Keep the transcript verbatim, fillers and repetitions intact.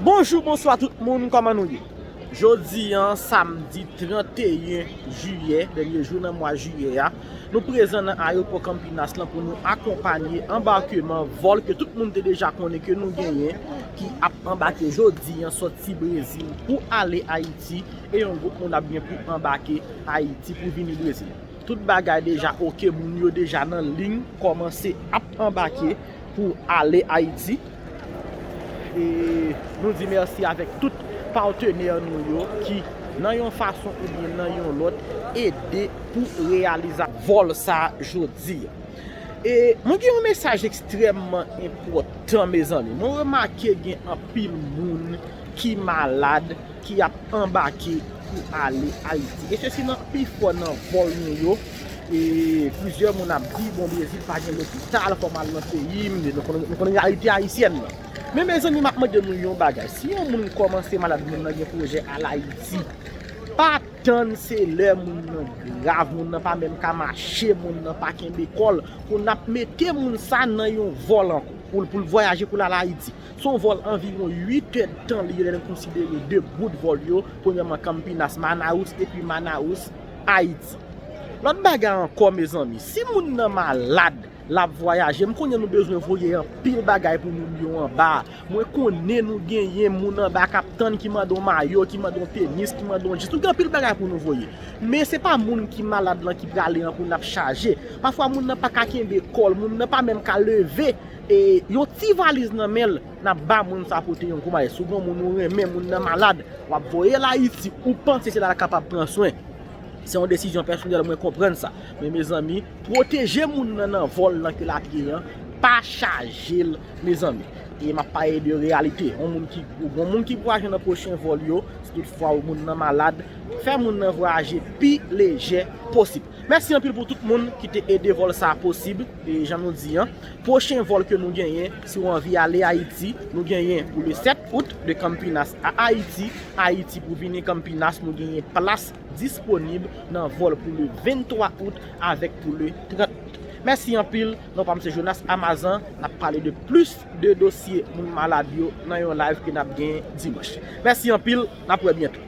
Bonjou, bonswa tout moun, kòman nou ye? Jodi a, samdi trannteyen jiyè, dènye jou nan mwa jiyè a, nou prezan nan ayewopò Campinas lan pou nou akonpanye anbakeman vòl ke tout moun te deja konnen ke nou genyen, ki ap anbake jodi a sòti Brezil pou ale Ayiti, e yon gwoup moun ap gen pou anbake Ayiti pou vini Brezil. Tout bagay deja oke, moun yo deja nan liy, kòmanse ap anbake pou ale Ayiti. E nou di mèsi avèk tout patenè nou yo ki, nan yon fason oubyen nan yon lòt, ede pou reyaliza vòl sa jodi a. E mwen gen yon mesaj ekstrèmman enpòtan, mezanmi. Mwen remake gen anpil moun ki malad, ki ap anbake pou ale Ayiti. E se si nan pifò nan vòl nou yo, e plizyè moun ap di, bon, Brezil pa gen lopital, fò m al nan peyi m, nou konnen, nou konnen reyalite ayisyèn nan. Men, mezanmi, m ap mande nou yon bagay. Si yon moun kòmanse malad, moun nan gen pwojè al Ayiti, pa tann se lè moun nan grav, moun nan pa menm ka mache, moun nan pa kenbe kò l, pou n ap mete moun sa nan yon vòl ankò, pou, pou l vwayaje, pou l al Ayiti. Se yon vòl anviwon uit èdtan li ye, lè nou konsidere de bout vòl yo, premyèman Campinas Manaus epi Manaus Ayiti. Lòt bagay ankò, mezanmi, si moun nan malad, l ap vwayaje, m konnen nou bezwen voye anpil bagay pou moun yo anba. Mwen konnen nou genyen moun anba k ap tann, ki mande yon mayo, ki mande yon tenis, ki mande yon jis. Nou gen anpil bagay pou nou voye. Men se pa moun ki malad lan ki prale an pou n ap chaje. Pafwa moun nan pa ka kenbe kò l, moun nan pa menm ka leve. E yon ti valiz nan men l, n ap ba moun sa pote yon gwo malèt. Si w gen yon moun ou renmen, moun nan malad, w ap voye l Ayiti, ou panse se la l kapab pran swen. Se yon desizyon pèsonèl, mwen konprann sa. Men, mezanmi, pwoteje moun nan nan vòl lan ke l ap ye an, pa chaje l, mezanmi. E m ap pale de reyalite. Yon moun ki, yon moun ki vwayaje nan pwochen vòl yo, si toutfwa yon moun nan malad, fè moun nan vwayaje pi lejè posib. Mèsi anpil pou tout moun ki te ede vòl sa a posib. E jan nou di an, pwochen vòl ke nou genyen, si w anvi ale Ayiti, nou genyen pou le sèt out de Campinas a Ayiti, Ayiti pou vini Campinas, nou genyen plas disponib nan vòl pou le venntwa out avèk pou le trant out. Mèsi anpil, non pa m se Jonas Amazan, n ap pale de plis de dosye moun malad yo nan yon live ke n ap genyen dimanch. Mèsi anpil, n ap wè byento.